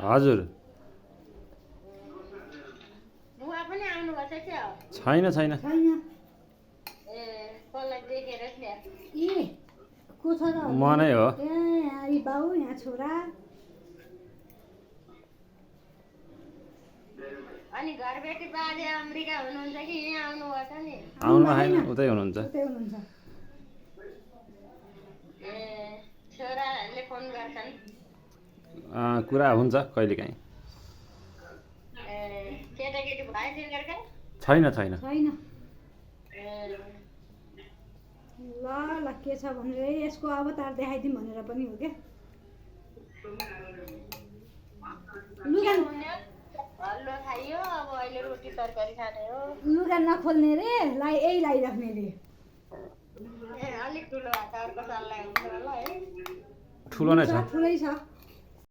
हजुर बुवा पनि आउनुभएको छ क्या छैन छैन छैन ए कसलाई देखेर क्या ए को छ र म नै हो ए यहाँ बाउ यहाँ छोरा अनि घरबेटी बाजे अमेरिका हुनुहुन्छ कि यहाँ आउनुभएको छ नि आउनु भएन उतै हुनुहुन्छ उतै हुनुहुन्छ ए छोराहरूले फोन गर्छन् कुरा हुन्छ कहिलेकाहीँ ए केटाकेटी भयो तिनीहरूका छैन छैन छैन ए ल ल के छ भनेर यसको अवतार देखाइदिउँ भनेर पनि हो क्या लुगा हल्लो खाइयो अब अहिले रोटी तरकारी खाने हो लुगा नखोल्ने रे यही लगाइराख्ने रे ए अलिक ठुलो भएको अर्को साललाई हुन्छ होला है ठुलो नै छ ठुलै छ